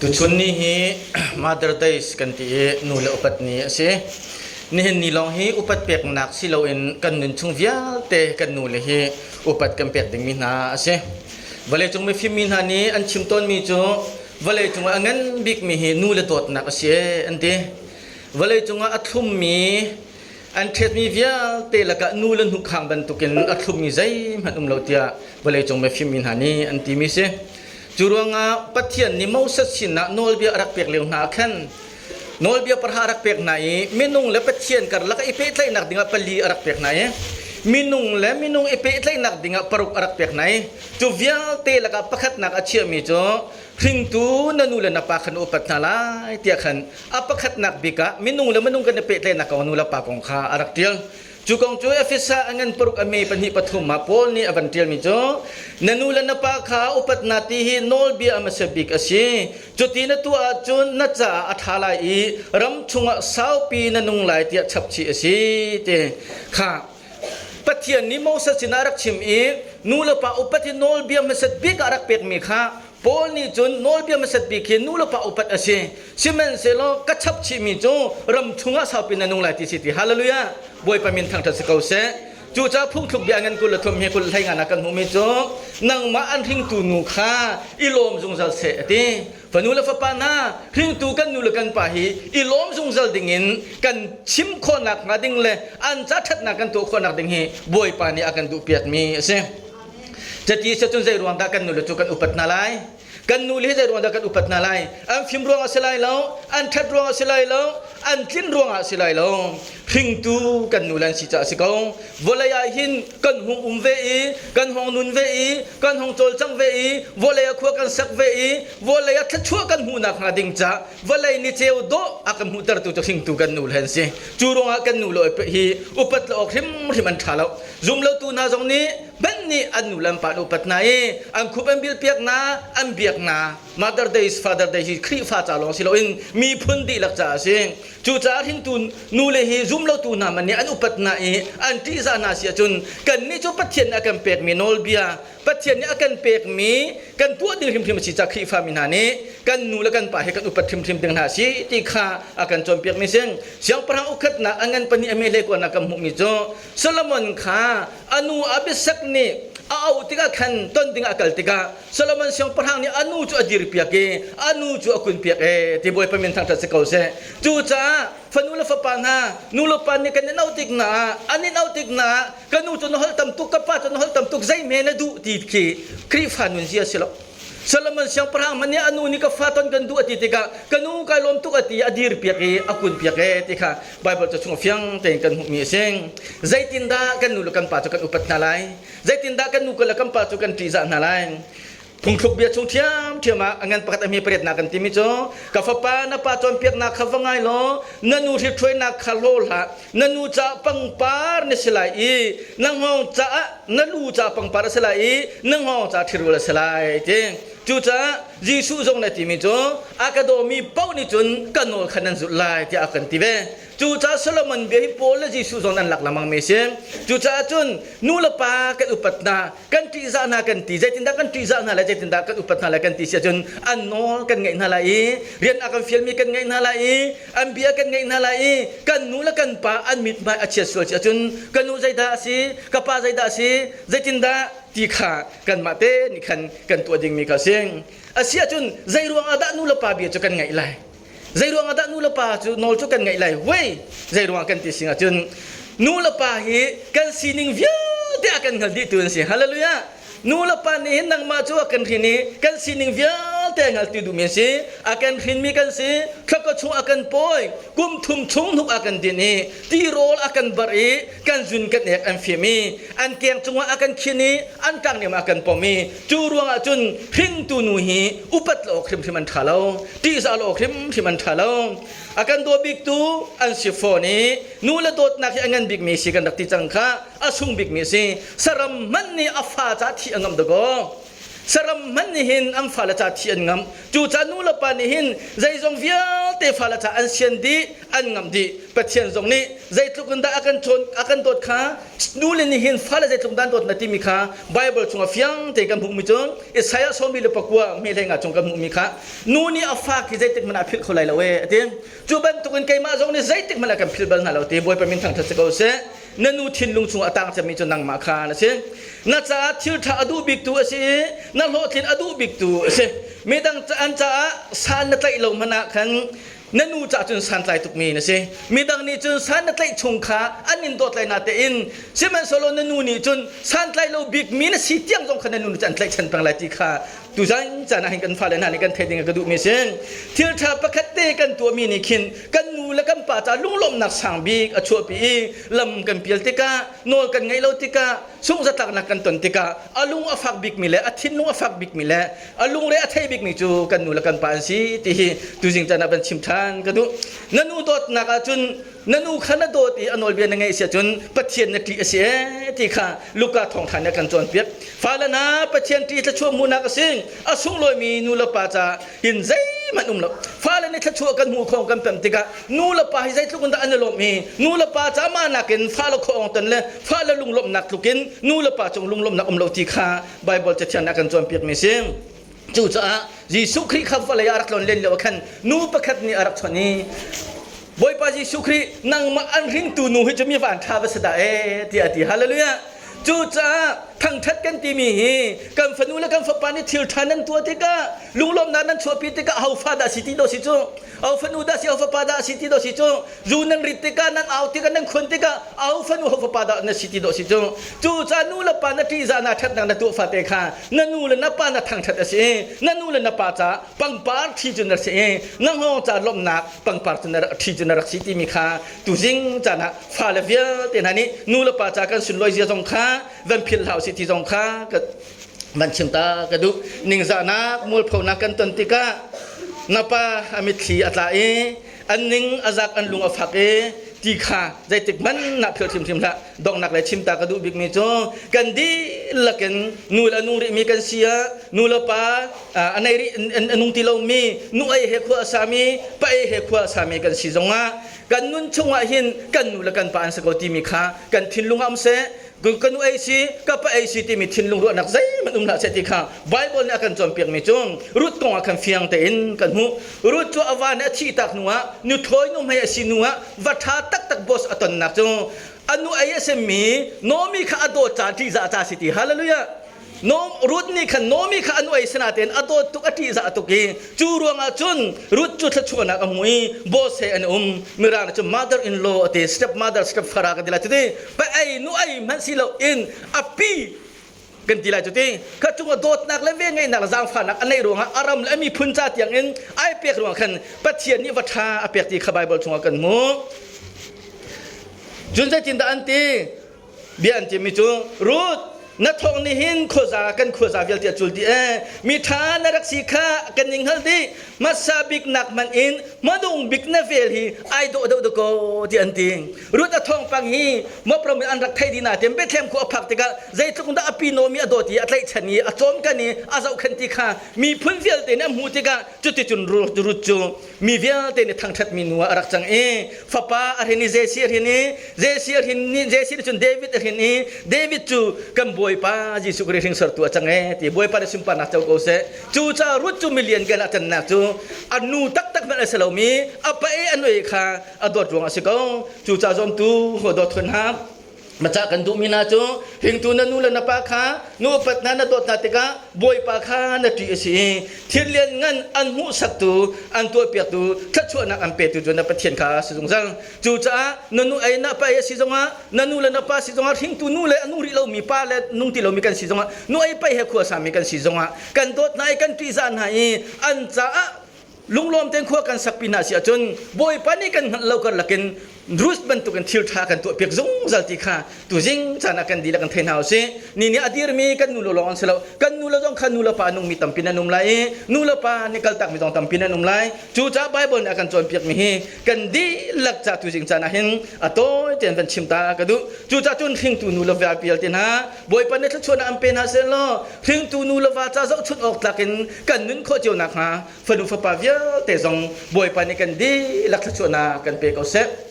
Tuchun ni hi Mother Days kan ti i nu le upat ni a si. Nihin ni lawng hi upat peknak si loin kan nun chung vialte kan nu le hi upat kan pek dingmi hna a si. Vawleicung mifim mi hna nih an chim tawnmi cu vawleicung ah a ngan bikmi hi nu le dawtnak a si ee an ti. Vawleicung ah a thlummi an ṭhetmi vialte lakah nu le hnukhang bantukin a thlummi zeihmanh um lo tiah vawleicung mifim mi hna nih an timi si. Cu ruangah Pathian nih Moses sinah nawlbia a rak pek lio hna ah khan nawlbia pahra a rak pek hna i minung le Pathian karlak i pehtlaihnak dingah pali a rak pek hna i minung le minung i pehtlaihnak dingah paruk a rak pek hna i cu vialte lakah pakhatnak a chiahmi cu hringtu na nu le na pa kha na upat hna lai tiah khan a pakhatnak bik ah minung le minung kan i pehtlaihnak kong nu le pa kong kha a rak ṭial. Cu kong cu Efesa a ngan paruk a me pahnih pathum ah Paul nih a van ṭialmi cu na nu le na pa kha upat na ti hi nawlbia a hmasa bik a si. Cuti na tuah ahcun na caah a ṭha lai i ram chungah saupi na nung lai tiah chapchih a si ti kha Pathian nih Moses sinah a rak chim i nu le pa upat hi nawlbia hmasat bik ah a rak pekmi kha Paul nih cun nawlbia hmasat bik hi nu le pa upat a si. Sihmanhsehlaw ka chap chihmi cu ram chungah saupi na nung lai ti si ti. Hallelujah! Bawipa min thangṭhat si ko seh. Cucaah phungthluk bia ngan 23 hi kul hlei nga kan hmuhmi cu nangmah an hringtu nu kha i lawm zungzal seh a ti. Fanu le fapa hna hringtu kan nu le kan pa hi i lawm zungzal dingin kan chim khawhnak hnga ding le an ca ṭhatnak kan tuah khawhnak ding hi Bawipa nih a kan duhpiakmi a si. Cati cun zei ruang dah kan nule cu kan upat hna lai? Kan nule hi zei ruang dah kan upat hna lai? An fim ruang a si lai lo, an ṭhat ruang a si lai lo, an tlin ruang ah a si lai lo. Hringtu kan nule an si caah a si ko. Vawlei ah hin kan hung um ve i, kan hung nun ve i, kan hung cawlcang ve i, vawlei ah khua kan sak ve i, vawlei ah thluachuah kan hmuhnak hnga ding ca vawlei ni ceu dawh a kan hmuhtertu cu hringtu kan nule an si. Cu ruangah kan nule hi upat lo awk hrimhrim an ṭha lo. Zumlotu hna zong nih hmanh nih an nu le an pa an upat hna i an khup an bilpiak hna, an biak hna. Mother Day is Father Day hi Khrihfa ca lawng si loin miphun dihlak caah a si. Cucaah hringtu nule hi zumlotu hna man nih an upat hna i an ṭihzah hna si ahcun kannih cu Pathian nih a kan pekmi nawlbia, Pathian nih a kan pekmi kan tuah ding hrimhrim a si caah Khrihfa mi hna nih kan nu le kan pa hi kan upat hrimhrim ding hna a si ti kha a kan cawnpiakmi si. Siangpahrang ukhatnak a ngan pahnih a me hlei kuanak kan hmuhmi cu Solomon kha a nu Abishag nih a auh tikah khan ton dingah a kal tikah Solomon siangpahrang nih a nu cu a dirpiak i a nu cu a kunpiak e ti Bawipa min thangṭhat si ko seh. Cucaah fanu le fapa hna nu le pa nih kan in auh tik hna ah an in auh tik hna ah ka nu cu na holh tam tuk ka pa cu na holh tam tuk zeihme na duh ti khi Khrihfa nunzia a si lo. Solomon siangpahrang hmanh nih a nu nih ka fa ton kan duh a ti tikah ka nu kai lawm tuk a ti i a dirpiak i a kunpiak e ti kha Baibal ca chung fiang tein kan hmuhmi a si. Zeitindah kan nu le kan pa cu kan upat hna lai? Zeitindah kan nu le kan pa cu kan ṭihzah hna lai? Phungthluk bia chung ṭhiamṭhiam ah a ngan pakhat a hme pariatnak kan timi cu ka fapa na pa cawnpiaknak kha va ngai law na nu hrithruainak kha hlaw hlah na nu caah pangpar na si lai i na hngawng caah na lu caah pangpar a si lai i na hngawng caah ṭhirual a si lai ti cucaah Jesuh zong na timi cu a ka dawmi paoh nih cun ka nawl kha nan zulh lai tiah a kan ti ve cucaah Solomon bia hi Paul le Jesuh zong an lak lengmang mi a si cucaah cun nu le pa kan upat hna kan ṭihzah hna kan ti zeitindah kan ṭihzah hna lai zeitindah kan upat hna lai kan ti si ahcun an nawl kan ngaih hna lai i rian a kan fialmi kan ngaih hna lai i an bia kan ngaih hna lai i kan nu le kan pa an mithmai a chiat sual si ahcun ka nu zeidah a si ka pa zeidah a si zeitindah ti kha kanmah te nih khan kan tuah dingmi kha a si a si ahcun zei ruangah dah nu le pa bia cu kan ngaih lai Zei ruangah dah nu le pa cu nawl cu kan ngaih lai? Wei, zei ruangah kan ti sing ahcun nu le pa hi kan sining vialte a kan hngal dihtu an si. Hallelujah. Nu le pa nih hin nangmah cu a kan hrin i kan sining vialte a hngaltu duhmi an si. A kan hrinmi kan si. Thlaka chung a kan pawi. Kum thum chung hnuk a kan din i tirawl a kan barh i kan zun kan ek an fim i an keng cungah a kan khin i an tlangnem a kan pom i cu ruangah cun hringtu nu hi upat lo awk hrimhrim an ṭha lo ṭihzah lo awk hrimhrim an ṭha lo a kan daw biktu an si fawn i nu le dawtnak hi a ngan bikmi si kan rak ti cang kha a sung bikmi si saram hmanh nih a fa ca thih a ngamh dakaw. Saram hmanh nih hin an fale ca thi an ngamh. Cucaah nu le pa nih hin zeizong vialte fale ca an sian dih, an ngamh dih. Pathian zong nih zeitluk in dah a kan cawn, a kan dawt kha nule nih hin fale zeitluk dah an dawt na timi kha Bible chungah fiang tein kan hmuhmi cu Isaiah 49 hme hlei nga chung kan hmuhmi kha nu nih a fa khi zeitik hmanh ah a philh kho lai lo ee a ti. Cu bantukin keimah zong nih zeitik hmanh ah kan philh bal hna lo ti Bawipa min thangṭhat si ko seh. Na nu thinlung chungah a tang cemmi cu nangmah kha na si. Na caah thil ṭha a duh biktu a si i na hlawhtlin a duh biktu a si. Midang an caah san na tlaih lo hmanh ah khan na nu caah cun santlai tukmi na si. Midang nih cun san na tlaih chung kha an in dawt lai natein sihmanhsehlaw na nu nih cun santlai lo bikmi na si tiang zong kha na nu nih cun an tlaihchan peng lai ti kha tuzan caan ah hin kan fale hna nih kan theih ding a ka duhmi a si. Thil ṭha pakhat te kan tuahmi nih khin kan nu le kan pa ca lunglawmhnak sang bik a chuahpi i lam kan pial tikah nawl kan ngaih lo tikah sungzatlaknak kan ton tikah a lung a fak bikmi le a thinlung a fak bikmi le a lungre a thei bikmi cu kan nu le kan pa an si ti hi tuzing caan ah van chim ṭhan ka duh. Na nu dawtnak ahcun na nu kha na dawt i a nawlbia na ngaih si ahcun Pathian na ṭih a si ee ti kha Luka thawngṭha nih a kan cawnpiak. Fale hna Pathian ṭih thluachuah hmuhnak a si. A sunglawimi nu le pa ca hin zeihmanh um lo. Fale nih thluachuah kan hmuh khawng kan pem tikah nu le pa hi zeitluk in dah an i lawmh i nu le pa ca mah nakin fale khuaawng ton le fale lunglawmhnak tluk in nu le pa cung lunglawmhnak um lo ti kha Baibal Cathiang nih a kan cawnpiakmi a si. Cucaah Jesuh Khrih kha vawlei ah a rak tlawn len lio ah khan nu pakhat nih a rak chawnh i Bawipa Jesuh Khrih nangmah an hringtu nu hi cu mi van ṭha va si dah ee tiah a ti. Hallelujah. Cucaah thangṭhat kan timi hi kan fanu le kan fapa nih thil ṭha nan tuah tikah lunglawmhnak nan chuahpi tikah ho fa dah si ti dawh si cu ho fanu dah si ho fapa dah si ti dawh si cu zu nan rit tikah nan au tikah nan khuan tikah au fanu ho fapa dah na si ti dawh si cu cu ca nu le pa na ṭihzah na ṭhatnak na tuah fate kha na nu le na pa na thangṭhat a si i na nu le na pa ca pangpar ṭhi cu na si i na hngawng ca lawmhnak pangpar cu na ṭhi cu na rak si timi kha tuzing caan ah fale vialte hna nih nu le pa ca kan sunlawi zia zong kha van philh hlah usih ti zong kha ka van chim ta ka duh. Ningzahnak mualphonak kan ton tikah na pa a mitthli a tla i an ning a zak an lung a fak i ti kha zeitik hmanh nah philh hrimhrim hlah. Donghnak le chim ta ka duh bikmi cu kan dihlak in nu le a nung rihmi kan si ah nu le pa a nei rih a nung ti lomi nu ei he khua a sami pa ei he khua a sami kan si zongah kan nun chungah hin kan nu le kan pa an si ko timi kha kan thinlung ah um seh. Ka nu ei si ka pa ei si timi thinlung ruahnak zeihmanh um hlah seh ti kha Bible nih a kan cawnpiakmi cu Ruth kong ah khan fiang tein kan hmuh. Ruth cu a va nih a thihtak hnuah nuthlawi nuhmei a si hnuah va ṭha taktak boss a tonnak cu a nu ei a simi Naomi kha a dawt ca ṭihzah ca si ti. Hallelujah. Ruth nih khan Naomi kha a nu ei sinatein a dawt tuk a ṭihzah tuk i cu ruangah cun Ruth cu thluachuahnak a hmu i Boaz he an um. Mirang nih cun mother in law a ti, step mother step father kan ti lai cuti. Pa ei nu ei hmanh si loin a pi kan ti lai cuti. Kha cungah dawtnak le velngeihnak le zaangfahnak a neih ruangah a ram le a miphun ca tiangin ai pek ruangah khan Pathian nih va ṭha a pek ti kha Bible chungah kan hmuh. Cun zeitindah an ti? Bia an chimmi cu Ruth na thawng nih hin khuaza kan khuaza vialte a cul dih ee mi ṭha na rak si kha kan ning hngal dih hmasa bik nak hmanh in hmanung bik na vel hi ai dawh deuh dakaw ti an ti. Ruth a thawngpang hi Moab ram in an rak theih dih nain Bethlehem khua a phak tikah zeitluk dah a pi Naomi a dawt i a tlaihchan i a cawmkan i a zohkhenh ti kha miphun vialte nih an hmuh tikah cuticun Ruth cu mi vialte nih thangṭhatmi nu ah a rak cang i fapa a hrin i Jesse a hrin i Jesse a hrin i Jesse nih cun David a hrin i David cu kan Bawipa Jesuh Khrih hringsortu a cang ee ti Bawipa nih sunparnak co ko seh. Cucaah Ruth cu milian gan a cannak cu a nu taktak hmanh a si lomi a pa i a nuei kha a dawt ruang a si ko. Cucaah zuamtu haw dawt khun hna Maca kan duhmi hna cu hringtu na nu le na pa kha nu upat hna na dawt hna tikah Bawipa kha na ṭih a si i thil lianngan an hmuhsaktu an tuahpiaktu thluachuahnak an petu cu na Pathian kha a si zungzal. Cucaah na nu ei na pa ei a si zongah na nu le na pa si zongah hringtu nu le a nu rih lomi pa le nung ti lomi kan si zongah nu ei pai he khua sami kan si zongah kan dawt hna i kan ṭihzah hna i an caah lunglawm tein khua kan sakpi hna si ahcun Bawipa nih kan hngalh lo karlak in. Ruth bantukin thil ṭha kan tuahpiak zungzal ti kha tuzing caan ah kan dihlak kan thei hna usih. Ni nih a dirmi kan nu le lawng an si lo. Kan nu le zong kha nu le pa nungmi tampi nan um lai i nu le pa nih kaltakmi zong tampi nan um lai. Cucaah Baibal nih a kan cawnpiakmi hi kan dihlak ca tuzing caan ah hin a tawi tein van chim ta ka duh. Cucaah cun hringtu nu le va vialte hna Bawipa nih thluachuahnak an pe hna seh law hringtu nu le va ca zohchunh awk tlak in kan nun khawh cio nakhnga fanu fapa vialte zong Bawipa nih kan dihlak thluachuahnak kan pe ko seh.